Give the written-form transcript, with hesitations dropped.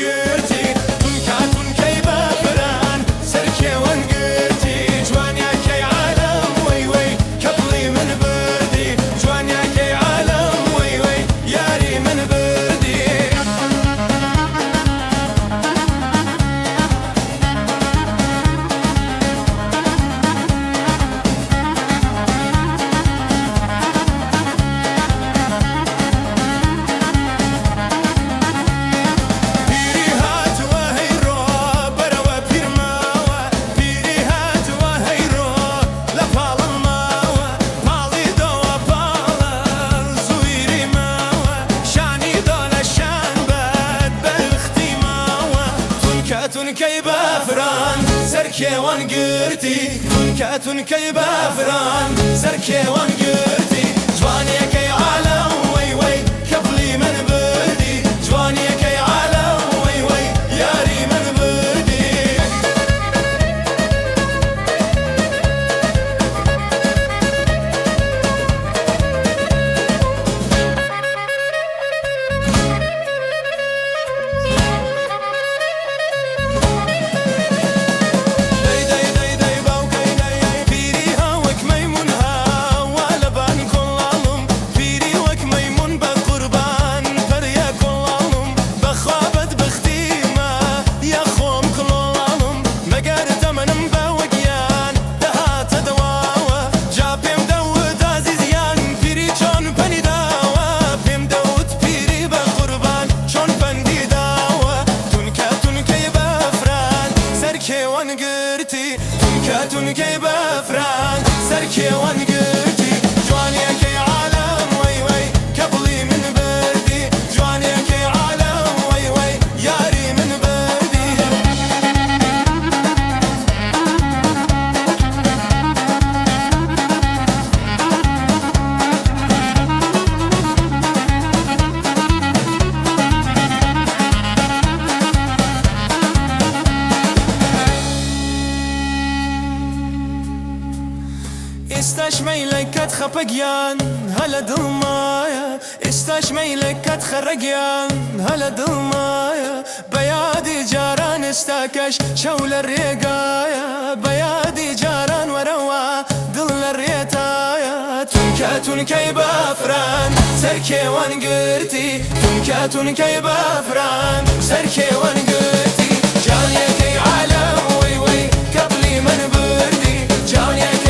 گرتی، تونکا تونکەی بەفران سەرکێوان گرتی. جوانیاکەی عالەم وەی وەی کەپڵی من بردی، جوانیاکەی عالەم وەی وەی یاری من بردی. پیری هاتووە هەیڕۆ بەرەوە پیرماوە، پیری هاتووە هەیڕۆ لە پاڵم ماوە، پاڵی دۆوە پاڵە زویری ماوە، شانی دۆ لە شان بەد بەختی ماوە. تونکە تونکەی بەفران سەرکێوان گرتی، تونکە تونکەی بەفران سەرکێوان گرتی. جوانیەکەی عالەم وەی وەی کەپڵی من بردی، جوانیەکەی عالەم وەی وەی یاری من بردی. دەی دەی دەی دەی باوکەی دەی پیری ها وەک مەیمون ها وا لەبان کۆڵاڵم، پیری وەک مەیمون بە قوربان پەریە کۆڵاڵم، بەخوا بەدبەختیمە یا خۆم کڵۆڵاڵم، مەگەر تەمەنم بە وەگیان دەهاتە دەواوە، جا پێم دەوت ئازیزیان پیری چۆن پەنی داوە، پێم دەوت پیری بە قوربان چۆن پەندی داوە. تونکە تونکەی بەفران سەرکێوان گرتی، تونکە تونکەی بەفران سەرکێوان گرتی. جوانیەکەی عالەم وەی وەی کەپڵی من بردی، جوانیەکەی عالەم وەی وەی یاری من بردی. ئێستاش مەیلەکەت خەپەگیان هەلە دڵمایە، ئێستاش مەیلەکەت خەڕەگیان هەلە دڵمایە، بە یادی جاران ئێستاکەش شەو لە ڕێگایە، بە یادی جاران وەرەوە دڵ لە ڕێتایە. تونکە تونکەی بەفران سەرکێوان گرتی، تونکە تونکەی بەفران سەرکێوان گرتی. جانیەکەی عالەم وەی وەی کەپلی من بردی، جانیەکەی